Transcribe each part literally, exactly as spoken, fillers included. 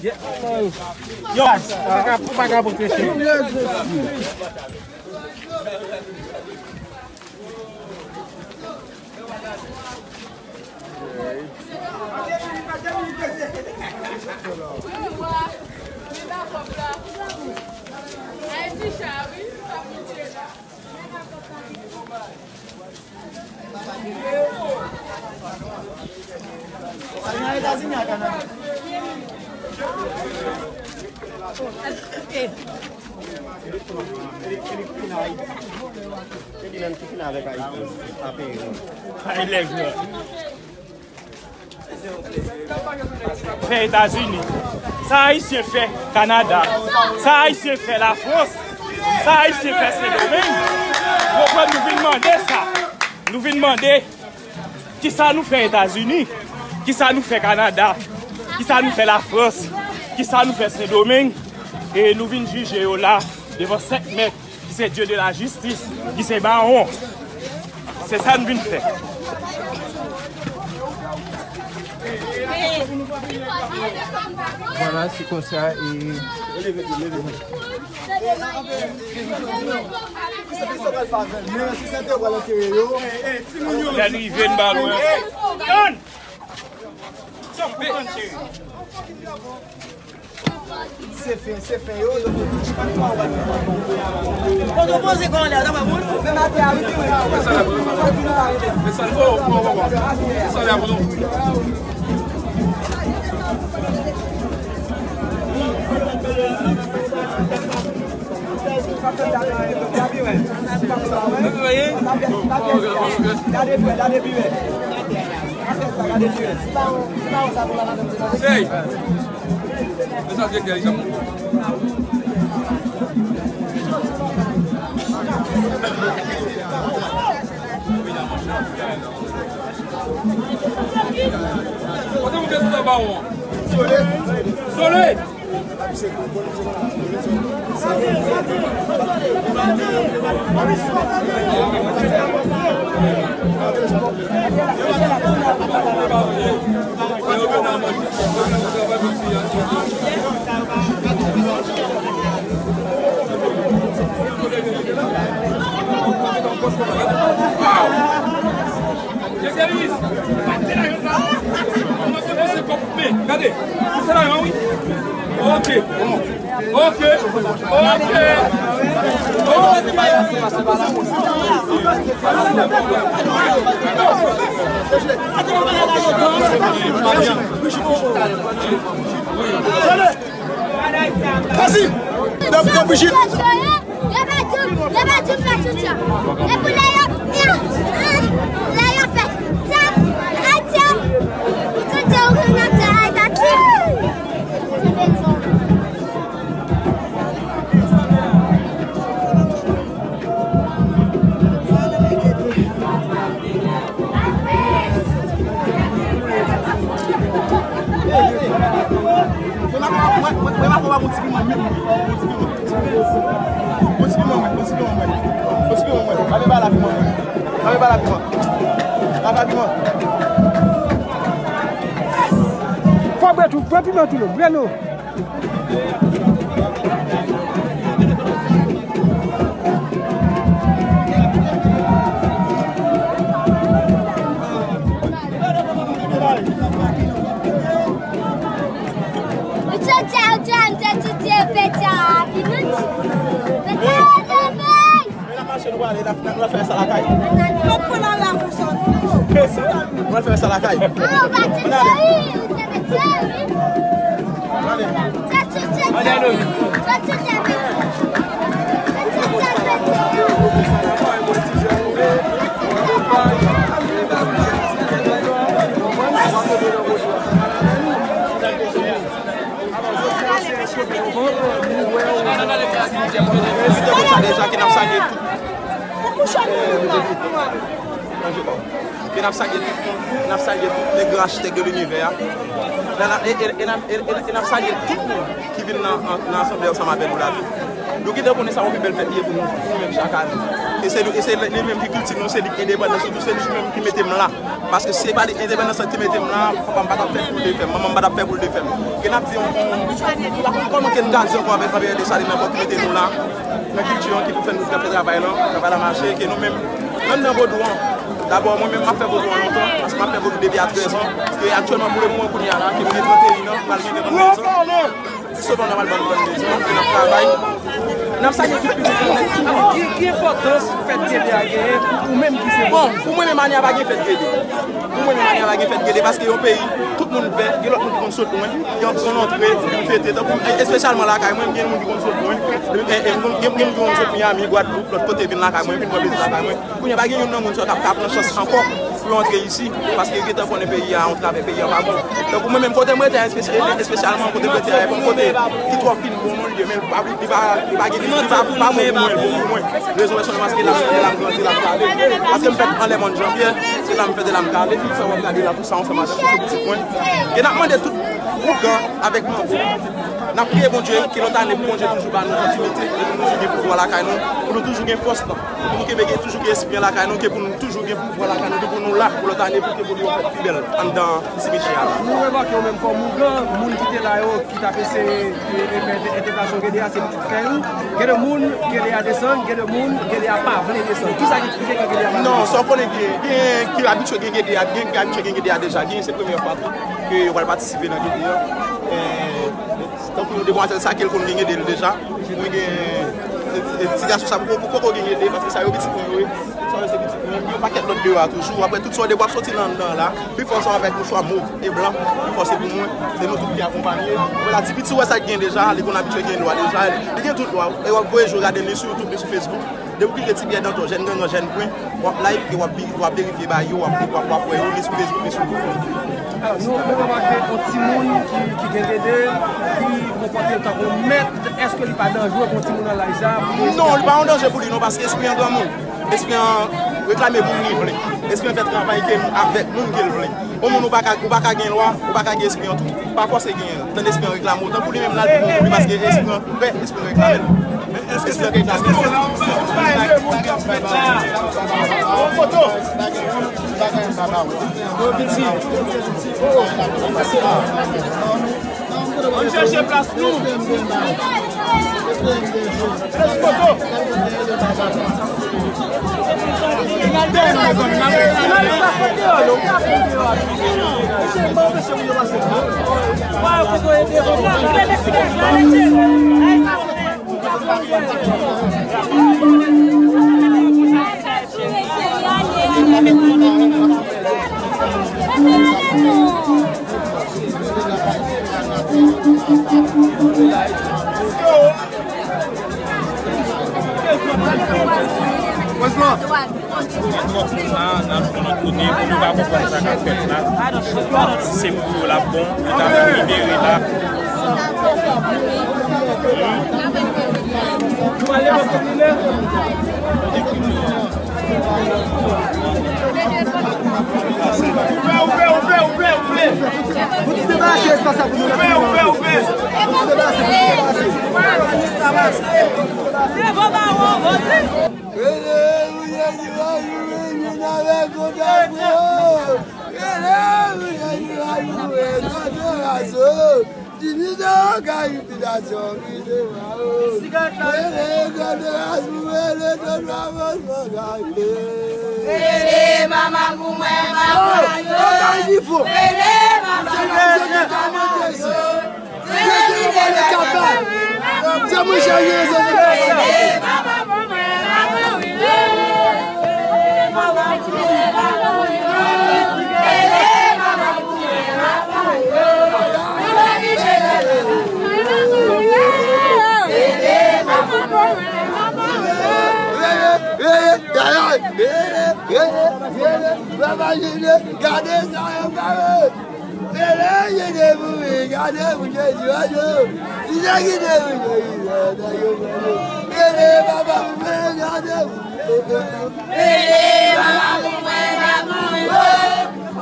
Yo, ou pa ka, ou pa ka pran kretyen. Fè Etazini. Sa Ayisyen fè Kanada. Sa Ayisyen fè Lafrans. Sa Ayisyen fè Sendomeng. Konprann, nou vin mande sa. Nou vin mande kisa nou fè Etazini. Kisa nou fè Kanada. Kisa nou fè Lafrans. Kisa nou fè Sendomeng. E nou vin jije yo la devan senk mèt. Ki se Dye de la jistis, ki se Mawon. Se sa n vin fè. Vwala, se konsa e. Lè n rive, n ba lwen. Se fen, se fen yo, donk, pa t fwa w pa t fwa. Kote w poze kò w la, sa pa bon? Menm atè a, wi, wi. Gade pi wè, gade pi wè. Sey! Mwen sa direktè li sa moun. Kote moun ki sou bawon an? Sole! Sole! Gade, se la jan, wi. Ok, bon. Ok, ok. Vas-y. Dòmi, dòmi, Brigitte. Yo pa di, yo pa di, pa di sa. E pou lè yo, lè yo fè sa, Ayiti, pou tout yo renonse a Ayiti. Fò bwè tou, bwè piman tou non, bwè non. Mache nou prale, n ap, n ap fè sa lakay. Yo pran la la pou sa. Nou pral fè sa lakay. Ann ale. Ann ale. Envite konsa deja ke n ap salye tout. E n ap salye tout moun, n ap salye tout nèg rachtè de linivè a. E n ap salye tout moun ki vin nan, nan asanble ansanm avè nou la tou. Nou gentan konnen sa yon pi bèl fèt li ye pou nou, pou nou menm chak ane. E se li, e se li menm ki kiltive nou, se li ki endepandans nou, se li menm ki mete m la. Paske si se pa li endepandans lan ki mete m la, papa m pa t ap fè pou l te fè m, manman m pa t ap fè pou l te fè m. Ke n ap di yon, yon, yon, kòman ke n ka di ankò avèk anpè Desalin ankò ki mete nou la, nan kilti an ki pou fè nou fè travay lan, travay la mache, ke nou menm, menm nan vodou an, dabò mwen menm m ap fè vodou an lontan, paske m ap fè vodou depi a trèz an, ke aktyèlman pou le moman kounye a la, ke m gen trannteyen an, m pral gen tranntrèz an. Ti sot an nòmal ban nou ban nou bezwen, ke n ap travay. N ap salye tout pitit nou. Ki, ki enpòtans fèt Gede a genyen pou ou menm ki se... Bon, pou mwen menm ane a pa gen fèt Gede. Pou mwen menm ane a pa gen fèt Gede paske yon peyi, tout moun vè, gen lòt moun ki konn sot lwen, gen yon, yon rantre, yon fete, tankou, e, espesyalman lakay mwen, gen moun ki konn sot lwen, e, e, gen, gen moun ki konn sot Miami, Gwadloup, lòt kote vin lakay mwen, vin pran plezi lakay mwen. Kounye a pa gen youn nan moun sa yo k ap, k ap pran chans ankò pou yo antre isi, paske yo gentan konnen peyi a yon travè, peyi a pa bon. Donk, mwen menm, kote m rete a, espe-, espesyalman kote m rete a, e pa yon kote ki twò fin pou moun, li, men li pa, li pa, li pa gen, li pa, li pa bon pou mwen, bon pou mwen. Rezon pèsonèl, paske la m fèt, la m grandi, la m kale. Paske m fèt anlè mòn Janvyè, se la m fèt, la m kale, sa w ap gade la, tou sa, ansanm avèk tout pitit mwen. E n ap mande tout ougan avèk mango. N ap priye Bondye, ke lòt ane, pou Bondye toujou ba nou kontinite, e pou nou toujou gen pouvwa lakay nou, pou nou toujou gen fòs lan, pou nou kenbe gen, toujou gen espri an lakay nou, ke pou nou toujou gen pouvwa lakay nou, ke pou nou la, pou lòt ane, pou ke pou nou fè pi bèl anndan simetyè a la. Nou remake w menm kòm ougan, moun ki te la yo, ki t ap eseye, e, e fè entègrasyon Gede a, se pitit frè ou. Gen de moun, Gede a desann, gen de moun, Gede a pa vle desann. Kisa ki eksplike ke Gede a pa vle desann? Non, sa w konnen gen, gen ki abitye gen Gede a, gen ki abitye gen Gede a deja, gen se premyè fwa tou ke yo pral patisipe nan Gede a. E, tankou demwazèl sa ke l konn gen Gede l deja. Mwen gen, e, e, ti gason sa poko, poko gen Gede, paske sa yo pitit mwen yo ye. Sa yo se pitit mwen. Gen yon pakèt lòt deyò a toujou. Apre tout sa, depi w ap soti nan anndan la, pifò sa avèk mouchwa mov e blan, pifò se pou mwen. Se nou tout ki akonpanye. Vwala, ti piti wè sa k gen deja, li konn abitye gen dwa deja. Li gen tout dwa. E w ap voye je w gade li sou YouTube, li sou Facebook. Depi w klike Ti Pyè Dantò, Jèn Gangan, Jèn Pwen, w ap like e w ap vi-, w ap verifye bagay yo, w ap, w ap, w ap wè yo, li sou Facebook, li sou YouTube. Alò, nou, nou remake yon timoun ki, ki gen Gede, ki konpòte l tankou yon mèt, èske li pa danjere pou yon timoun nan laj sa a? Non, li pa yon danje pou li non, paske espri an granmoun. Espri an reklame pou moun li vle. Espri an fè travay ke avèk moun ke l vle. Yon moun ou pa ka, ou pa ka gen lwa, ou pa ka gen espri an tou. Pa fòse genyen l. Tann espri an reklame w. Tankou li menm la, l pi bon pou li, paske espri an prè, espri an reklame l. Espri an reklame l. Foto. Ann chèche plas nou. Let's go. What's wrong? Gen twòp moun la, n al fè lòt kote, moun yo pa konprann sa k ap fèt la. Si se pou yo l ap bon, yo ta fin libere la. Ouvè, ouvè, ouvè, ouvè, ouvè. Fouti debarase espas la pou nou. Ouvè, ouvè, ouvè. Fouti debarase, fouti debarase. Rele, rele, rele, rele, rele, rele, rele, rele, rele, rele, rele, rele, rele, Divize yo kay likidasyon, divize yo. Rele Granderas pou rele tout lòt mòso kay. Rele mama pou mwen, mama yo. Rele mama pou mwen, mama yo. Rele mama pou mwen, mama yo. Rele mama pou mwen, mama yo. Gade sa yo fè. Rele, rele pou mwen, gade pou Jezi, gade. Ki sa ki te pou Jezi, gade yo, gade. Rele papa pou mwen, gade pou mwen. Rele papa pou mwen, papa.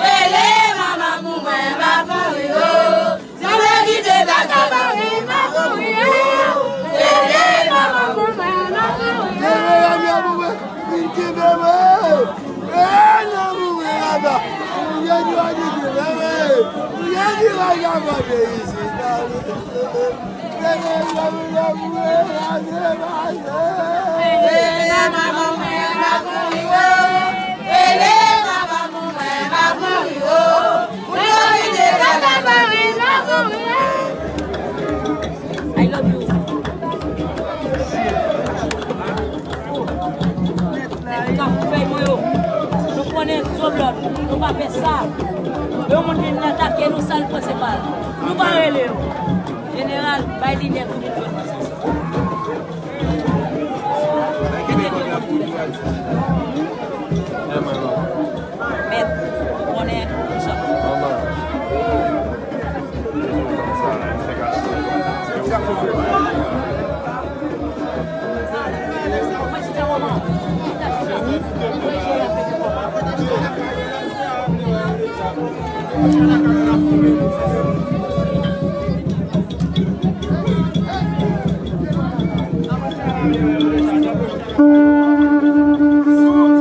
Rele manman pou mwen, m ap mouri o. Sanble kite tata pa gen, m ap mouri o. Rele manman pou mwen, m ap mouri o. Rele manman pou mwen, vin kenbe mwen. Rele manman pou mwen, papa. Ou gen dwa di kenbe mwen. Ou gen dwa kenbe mwen isi. I love you. Nèg kafou fèy mwen yo. Nou konnen zòblòt, nou pa fè sa. Yon moun vin atake nou, sa l pran se pa l. Nou pa rele yo. Jeneral, bay lidè pou nou jwenn konsansan. Mete tout moun koulè. Mèt, ou konnen, nou sòt.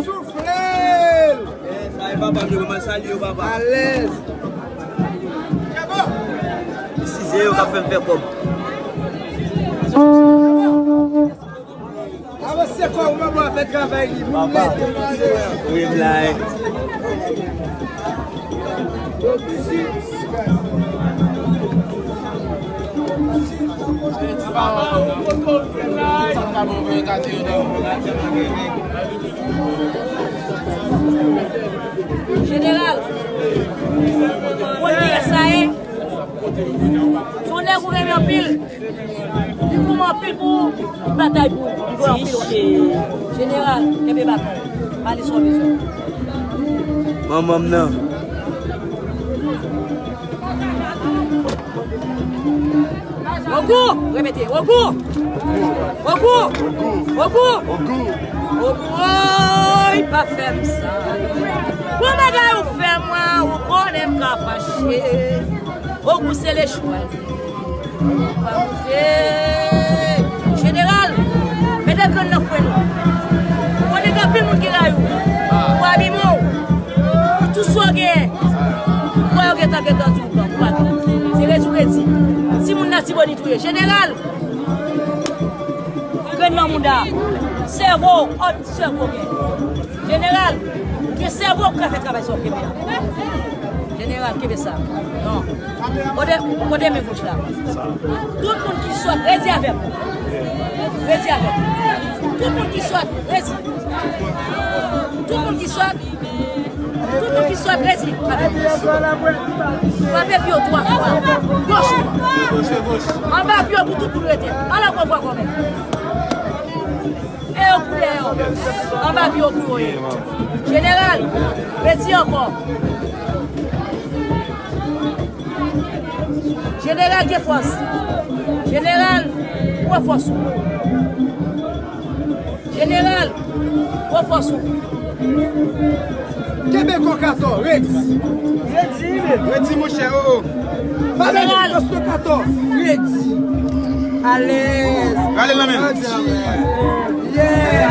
Soufle l! Eh, sa e papa m yo, mwen salye yo, papa. Alèz. Size yo k ap fè m fè kòb. Avanse kò w, manman fè travay li. Moun lete, moun lete. Wi, m la, eh. Jeneral, ou konn kiyès sa ye? Se yon nèg ou renmen anpil. Li goumen anpil pou batay pou ou. Li goumen anpil, wi. Jeneral, kenbe baton. Pale sa w bezwen. Manman m nan. Ogou! Repete, Ogou! Ogou! Ogou! Ogou! Ogou! Oy, pa fè m sa. Gwo bagay ou fè mwen, ou konnen m ka fache. Ogou se lechwa. Jeneral, mete grenn nan fre nou. Ou konnen gen anpil moun ki rayi w. Ou abime w. Pou tout sa w genyen. Ou wè yo gentan, gentan di w pran, ou pa pran. Se redi w redi. Timoun Latibonit ou ye. Jeneral, grenn nan mouda. Sèvo, òd sèvo gen. Jeneral, gen sèvo ou ka fè travay sa w kenbe a. Jeneral, kenbe sa. Non. Kote, kote men goch la? Tout moun ki sòt, redi avè m. Redi avè m. Tout moun ki sòt, redi. Tout moun ki sòt, tout moun ki sòt, redi avè m. Frape pye w twa fwa. Goch ou. Anba pye w pou tout moun rete. Ala gwo vwa kòmè. E yo pou dèyè w. Anba pye w pou yo ye. Jeneral, redi ankò. Jeneral gen fòs. Jeneral, pran fòs ou. Jeneral, pran fòs ou. Kenbe kò Katò, redi. Redi, men. Redi, monchè, o, o. Pa pèdi fòs nan Katò. Redi. Alèz. Rale nan men. Yeah.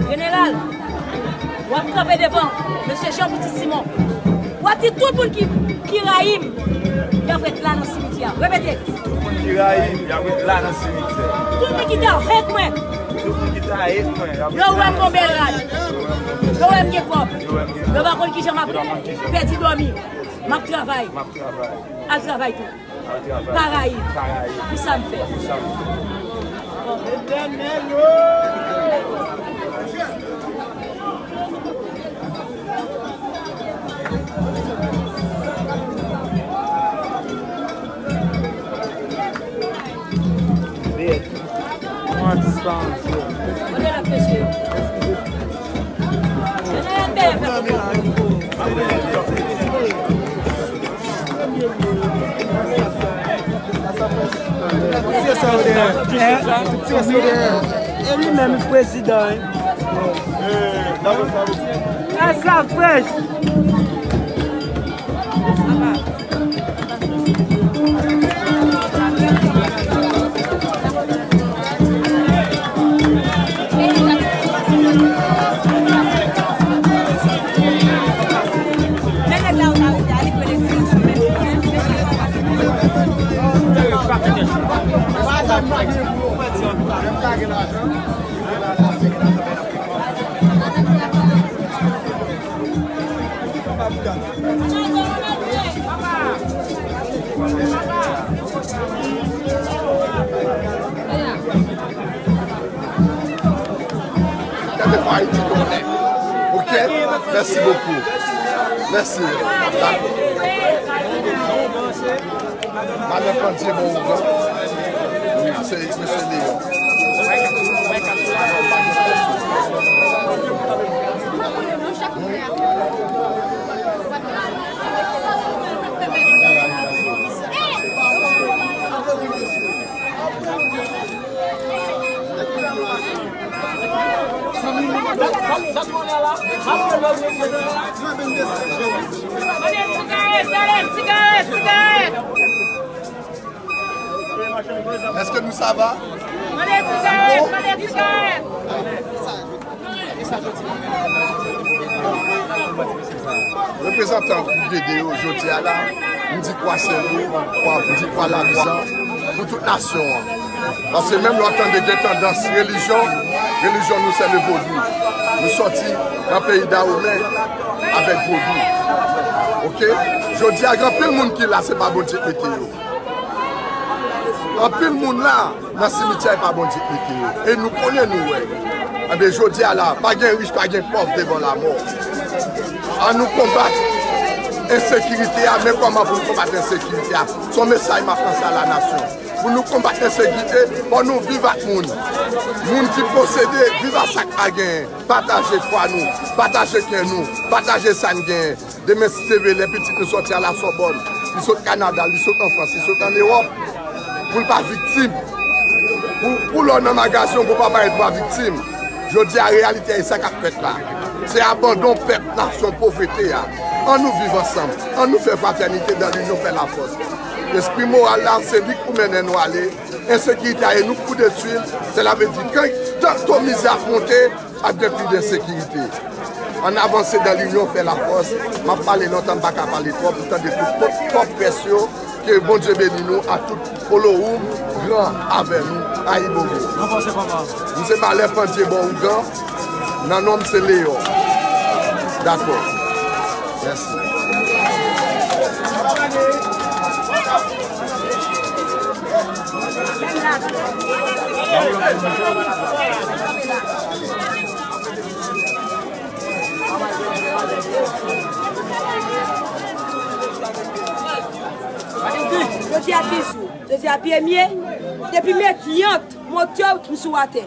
Jeneral, w ap kanpe devan mesye Jean Bouti Simon. W ap di tout moun ki, ki rayi m, y ap ret la nan simityè a. Repete. Tout moun ki rayi m, y ap ret la nan simityè. Tout moun ki te avèk mwen, Yo wè m gon bèl rad. Yo wè m gen kòb. Yo pa konn kijan m ap pèdi dòmi. M ap travay. Al travay tou. Pa rayi m. Pou sa m fè. Mwen dispanse. Mesye sa yo dèyè. Mesye sa yo dèyè. E li menm prezidan, wi. Sa frèch. Gade pa Ayiti konnen. Ok? Mèsi bokou. Mèsi. Dakò. Malè pandye bon ougan. Wi, se mesye Leyon. Èske nou sava? Reprezantan gwoup Dede yo, jodi a la, m di kwa Senlwi, m di kwa Labizan, pou tout nasyon an. Paske menm lè w ap tande gen tandans relijyon, relijyon nou se le vodou. Nou sòti nan peyi Dawomen avèk vodou. Ok? Jodi a, gen anpil moun ki la, se pa Bondye k mete yo. Anpil moun la, nan simityè, e pa Bondye k mete yo. E nou konnen, nou wè. Enben, jodi a la, pa gen rich, pa gen pòv devan lamò. Ann nou konbat ensekirite a, men kòman pou nou konbat ensekirite a? Se yon mesaj m ap lanse a la nasyon. Pou nou konbat ensekirite, fò nou viv ak moun. Moun ki posede, viv ak sa k pa genyen. Pataje fwa nou, pataje kè nou, pataje sa n genyen. Demen, si Dye vle, lè pitit nou sòti a la Sòbòn, li sot Kanada, li sot an Frans, li sot an Ewòp, pou l pa viktim. Pou, pou lè w nan magazin, w gon pa parèt w pa viktim. Jodi a, reyalite a, e sa k ap fèt la. Se abandon pèp, nasyon, povrete a. Ann nou viv ansanm. Ann nou fè fratènite, dans l'union fait la force. Espri moral la, se li k pou mennen nou ale. Ensekirite a, e nou k pou detwi l. Sèla vle di, kan tanto mizè ap monte, ap gen plis de ensekirite. Ann avanse dans l'union fait la force. M ap pale lontan, m pa ka pale twòp, m tande tout pòt, pòt près yo. Ke Bondye beni nou a tout Olowoum, gran avè nou, Ayibobo. Ranfòse, papa. M se Malè Pandye bò ougan, nan non m se Leyon. Dakò. Mèsi. Jodi a ki jou? Jodi a premye. Depi men trant, motè m sou atè.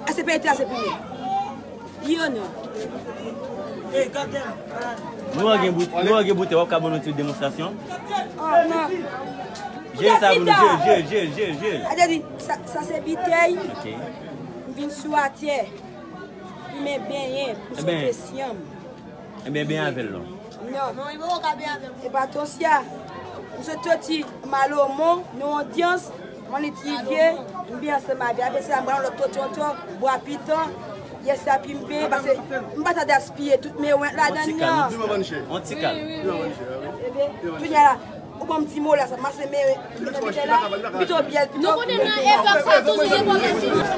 Èske peyi a se pou mwen? Wi ou non? Nou an gen bout, nou an gen boutèy, w ap ka ban nou ti demonstrasyon? Oh, non. Jere sa pou nou, jere, jere, jere, jere, jere. Sa vle di, sa, sa se boutèy. Ok. M vin sou atè. Pou mwen benyen, pou m sove syanm. Enben, benyen avè l non. Non. Non, li poko ka benyen avè l. E pa Tosya. M sot soti Malomon, nan odyans, Mannit Rivye, m benyen ansanm avè, apre sa, m pran lòt Totonton, Bwa Piton, yès la pi m benyen, paske m pa ta gaspiye tout men went ladan l nan. On ti kal. Ebyen, kounye a la, Ou ban m ti mo la, sa, m pase men, men nan biten la, pito byèl, pito. Nou konnen nan epòk sa, toujou gen pwoblèm.